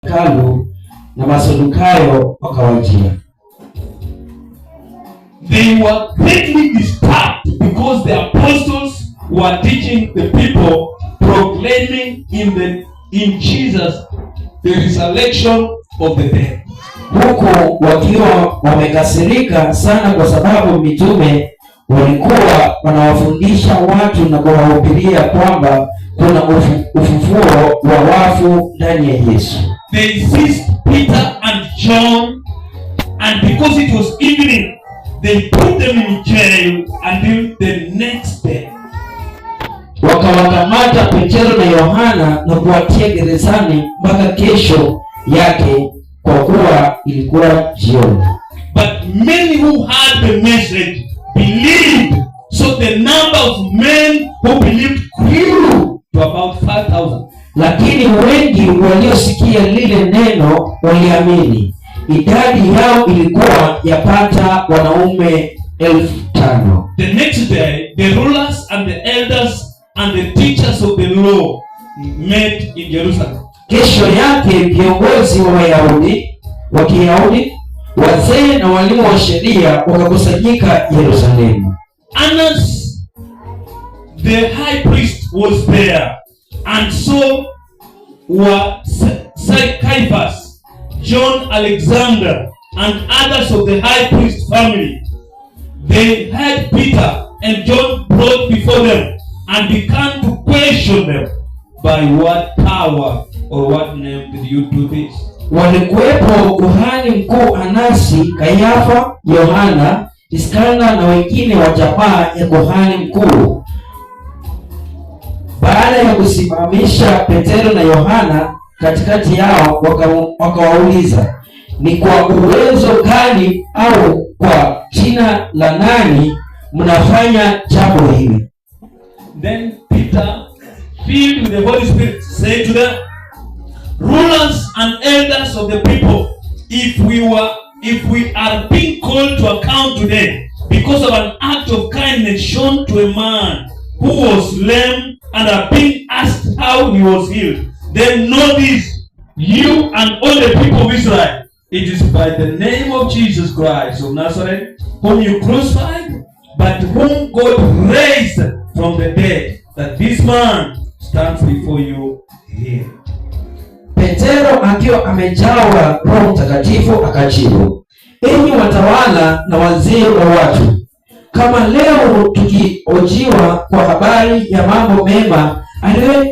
Hekalu na Masadukayo wakawajia. They were greatly disturbed because the apostles were teaching the people, proclaiming in Jesus the resurrection of the dead. Huku wakiwa wamekasirika sana kwa sababu mitume walikuwa wanawafundisha watu na kuwahubiria kwamba kuna ufufuo wa wafu ndani ya Yesu. They seized Peter and John, and because it was evening, they put them in jail until the next day. Wakawakamata Petero na Yohana na kuwatia gerezani mpaka kesho yake, kwa kuwa ilikuwa jioni. But many who heard the message believed. So the number of men who believed grew to about 5,000. Lakini wengi waliosikia lile neno waliamini. Idadi yao ilikuwa yapata wanaume 5,000. The next day, the rulers and the elders and the teachers of the law met in Jerusalem. Kesho yake viongozi wa Wayahudi wa Kiyahudi, wazee na walimu wa sheria wakakusanyika Yerusalemu. Annas, the high priest, was there, and so were Caiaphas, John, Alexander, and others of the high priest family. They had Peter and John brought before them and began to question them: "By what power or what name did you do this?" Walikuwepo kuhani mkuu Anasi, Kayafa, Yohana, Iskanda na wengine wa jamaa ya kuhani mkuu. Baada ya kusimamisha Petero na Yohana katikati yao, wakawauliza, "Ni kwa uwezo gani au kwa jina la nani mnafanya jambo hili?" Then Peter, filled with the Holy Spirit, said to them, "Rulers and elders of the people, if we are being called to account today because of an act of kindness shown to a man who was lame and are being asked how he was healed, then know this, you and all the people of Israel: it is by the name of Jesus Christ of Nazareth, whom you crucified, but whom God raised from the dead, that this man stands before you here." Petero akiwa amejawa Roho Mtakatifu akajibu, "Enyi watawala na wazee wa watu, kama leo tukihojiwa kwa habari ya mambo mema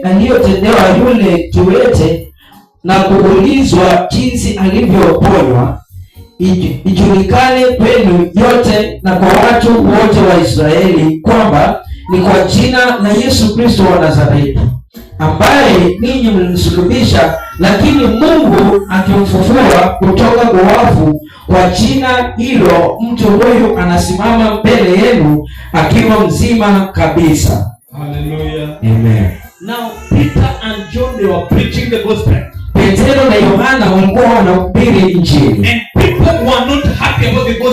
aliyotendewa yule kiwete na kuulizwa jinsi alivyoponywa, ijulikane kwenu yote na kwa watu wote wa Israeli kwamba ni kwa jina la Yesu Kristo wa Nazareti, ambaye ninyi mlimsulubisha, lakini Mungu akimfufua kutoka kwa wafu, kwa jina hilo mtu huyu anasimama mbele yenu akiwa mzima kabisa." Hallelujah. Amen. Now, Peter and John, they were preaching the gospel. Petero na Yohana walikuwa wanahubiri Injili. And people were not happy about the gospel.